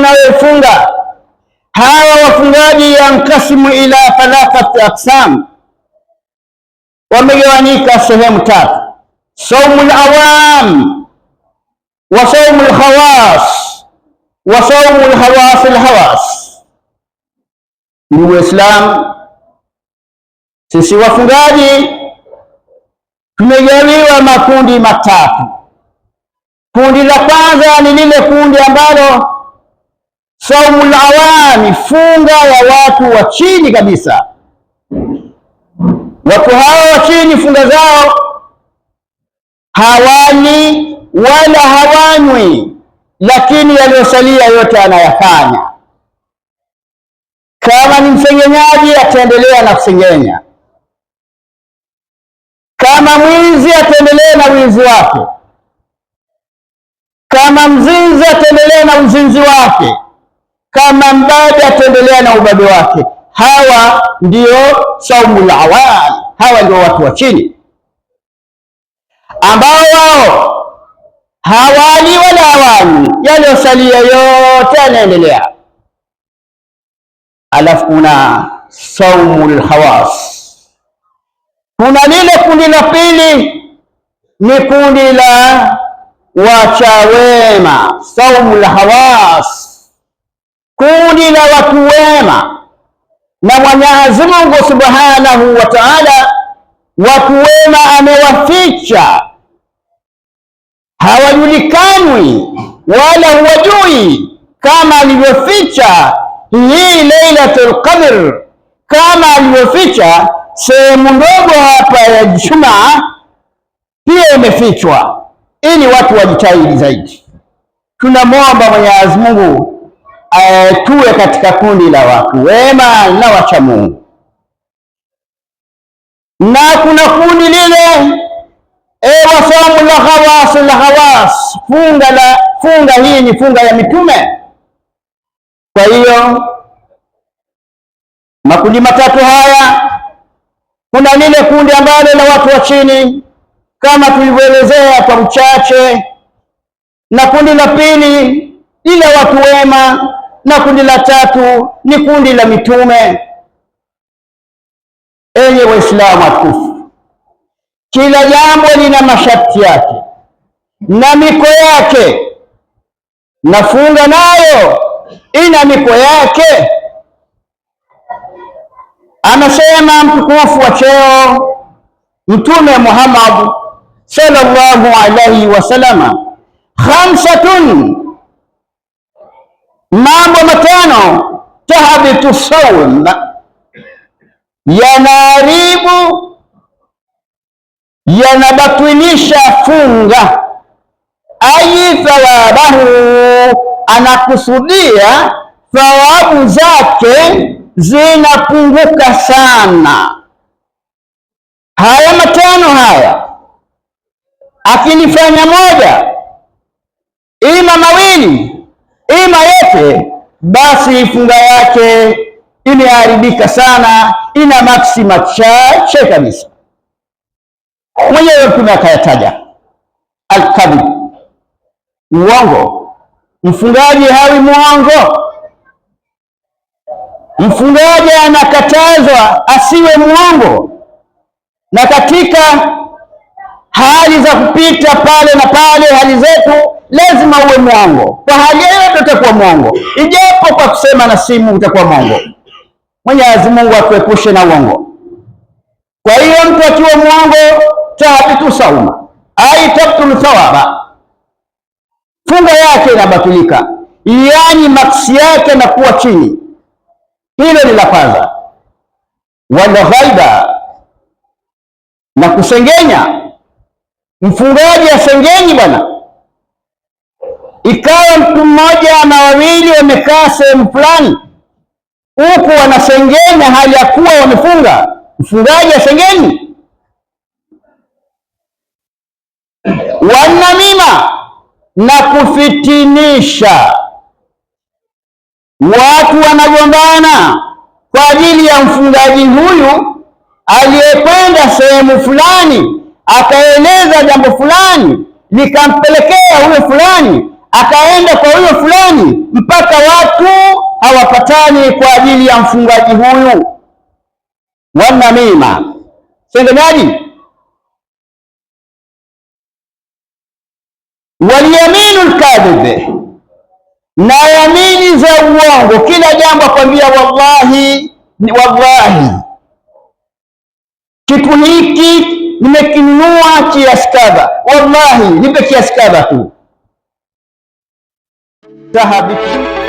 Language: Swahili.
tunayoifunga. Hawa wafungaji yankasimu ila thalathati aqsam, wamegawanyika sehemu tatu: saumu lawam wa saumu lkhawas wa saumu lhawas lhawas. Ndugu Waislamu, sisi wafungaji tumegawiwa makundi matatu. Kundi la kwanza ni lile kundi ambalo saumu lawami, funga ya watu wa chini kabisa. Watu hawa wa chini funga zao hawali wala hawanywi, lakini yaliyosalia yote anayafanya. Kama ni msengenyaji ataendelea na kusengenya, kama mwizi ataendelea na wizi wake, kama mzinzi ataendelea na uzinzi wake, kama mbabe ataendelea na ubabe wake. Hawa ndio saumul awam, hawa ndio watu wa chini ambao wao hawali wala hawanywi, yaliyosalia yote yanaendelea. Alafu kuna saumul hawas, kuna lile kundi la pili, ni kundi la wacha wema, saumul hawas, kundi la watu wema. Na Mwenyezi Mungu Subhanahu wa Ta'ala, watu wema amewaficha, hawajulikanwi wala huwajui, kama alivyoficha hii Lailatul Qadr, kama alivyoficha sehemu ndogo hapa ya Jumaa, pia imefichwa ili watu wajitahidi zaidi. Tunamwomba Mwenyezi Mungu tuwe katika kundi la watu wema na wacha Mungu. Na kuna kundi lile wasomu la khawas la khawas, funga la funga hii ni funga ya mitume. Kwa hiyo makundi matatu haya, kuna lile kundi ambalo la watu wa chini kama tulivyoelezea kwa uchache, na kundi la pili lile watu wema, na kundi la tatu ni kundi la mitume. Enye Waislamu watukufu, kila jambo lina masharti yake na miko yake, na funga nayo ina miko yake. Anasema mtukufu wa cheo Mtume Muhammad sallallahu alaihi wasallama, khamsatun, mambo matano, tahbitu saum, yanaharibu yanabatilisha funga. Ayi thawabahu, anakusudia thawabu zake zinapunguka sana. Haya matano haya akilifanya moja, ima mawili, ima yote, basi funga yake imeharibika sana, ina maksi machache kabisa. Mwenyewe Mtume akayataja alkadhib, uongo. Mfungaji hawi muongo. Mfungaji anakatazwa asiwe muongo, na katika hali za kupita pale na pale, hali zetu, lazima uwe mwongo. Kwa hali yoyote utakuwa mwongo, ijapo kwa kusema na simu utakuwa mwongo. Mwenyezi Mungu atuepushe na uongo. Kwa hiyo mtu akiwa mwongo, tabitu sauma ai tabtul thawaba, funga yake inabatilika, yaani maksi yake nakuwa chini. Hilo ni la kwanza. Walghaiba, na kusengenya. Mfungaji asengenyi bwana. Ikawa mtu mmoja ama wawili wamekaa sehemu fulani, huku wanasengenya hali ya kuwa wamefunga. Mfungaji asengenyi. Wanamima, na kufitinisha. Watu wanagombana kwa ajili ya mfungaji huyu aliyekwenda sehemu fulani akaeleza jambo fulani likampelekea huyo fulani akaenda kwa huyo fulani, mpaka watu hawapatani kwa ajili ya mfungaji huyu. Wanamima, sengenyaji. Waliyaminu lkadhib, na yamini za uongo, kila jambo akwambia wallahi, wallahi kitu hiki nimekinunua kiasi kadha, wallahi nipe kiasi kadha tu. Tahabiki.